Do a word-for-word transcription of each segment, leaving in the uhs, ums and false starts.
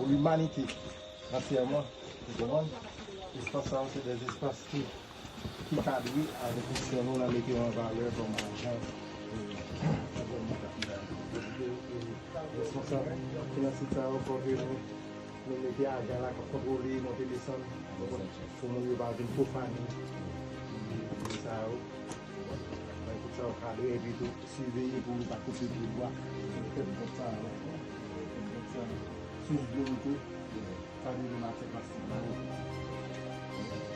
Limanite antyèman, ou konprann? Espas sa yo se de espas ki, ki kadre avèk misyon nou nan mete yo an valè kòm ajan, e, nan zòn nou ka. Paske, e, responsab finansye sa yo, fò ke nou, nou mete ajan la k ap kontwole, monte desann, pou moun yo pa vin pwofane sa yo. Fò tout sa yo kadre, epi tou, siveye pou yo pa koupe pye bwa. Fè kòb sa, fè kòb sa. Sous dlo yo tou, pa vin nan mati plastik la.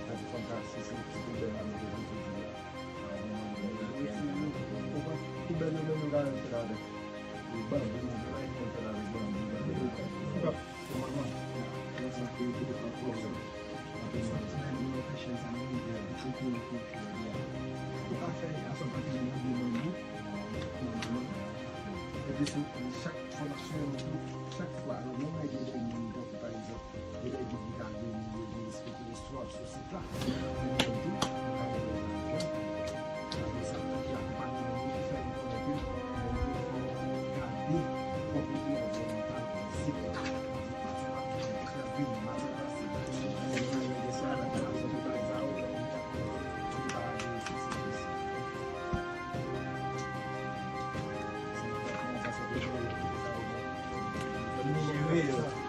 Sa di fòm sa, se, se ti poubèl la nou te vin pou di a. Poubèl yo menm, yo ka fè avèk banbou, yo ka fè avèk banbou. Epi sou chak fòmasyon, chak fwa, menm lè gen de moun, tankou pa egzanp, gen de gid ki ka vini, yo vin eksplike istwa sou sit la. Jere yo.